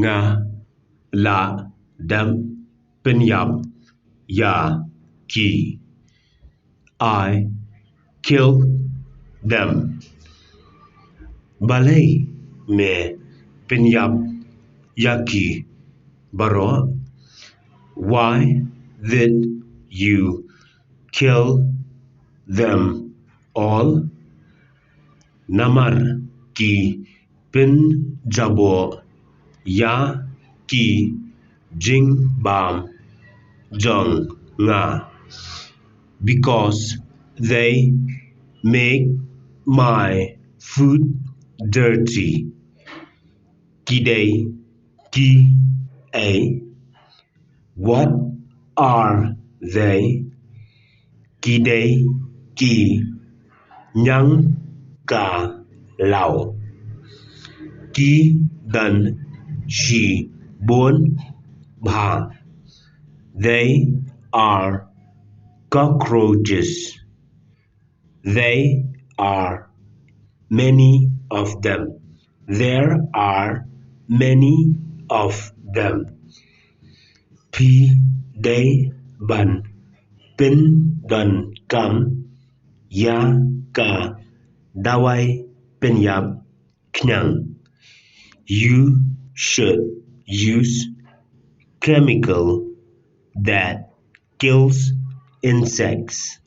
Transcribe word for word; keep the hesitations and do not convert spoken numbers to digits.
Nga la dep pynïap ïa ki. I killed them. Balei me pynïap ïa ki baroh? Why did you kill them all? Namar ki pynjaboh ïa ki jingbam jong nga. Because they make my foot dirty. Ki dei ki ei? What are they? Ki dei ki ñiangkhlaw. Ki don shibun bha. They are cockroaches. They are many of them. There are many of them. Phi dei ban pyndonkam ïa ka dawai pynïap khñiang. You should use chemical that kills insects.